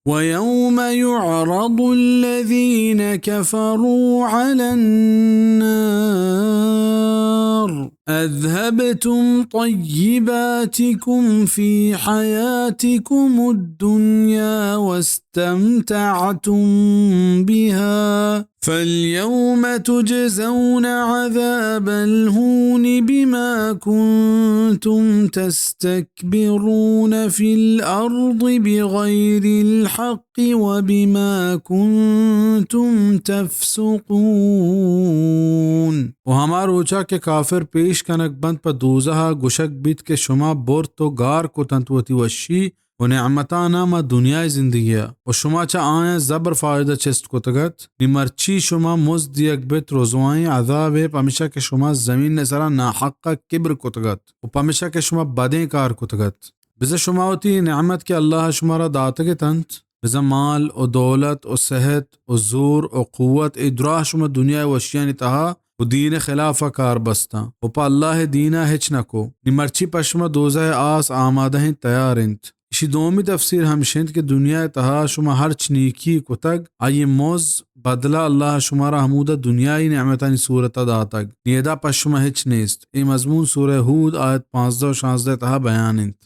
ويوم يعرض الذين كفروا على النار أذهبتم طيباتكم في حياتكم الدنيا واستمتعتم بها فاليوم تجزون عذاب الهون بما كنتم تستكبرون في الأرض بغير الحق وبما كنتم تفسقون۔ و ہما روچا کہ کافر پیش کنگ بنت پہ دوزہا، گوشگ بیت کہ شما برت و گار کتنت وتی وشی و نعمتانا ما دنیای زندگیا، و شما چہ آیاں زبر فائدہ چست کتگ ات، نی مرچی شما مزد دیگ بیت رزوائیں عذابے، پمیشا کہ شما زمین سرا ناحقا کبر کتگ ات و پمیشا کہ شما بدیں کار کتگ ات۔ بزاں شما وتی نعمت کہ اللہ شمارا داتگ اتنت، بزاں مال و دولت و صحت و زور و قوت، اے دراہ شما دنیای وشیانی تہا و دین خلافا کار بستاں و پہ اللہ دینا ہچ نکو، نی مرچی پہ شما دوزہ آس آمادہ انت، تیار انت۔ اشی دومی تفسیر ہمش انت کہ دنیای تہا شما ہرچ نیکی کتگ، آئی مز، بدلہ، اللہ شمارا ہمودا دنیای نعمتانی صورتا داتگ، نی ادا پہ شما ہچ نیست۔ اے مضمون سورہ ہود آیت پانزدہ و شانزدہ تہا بیان انت۔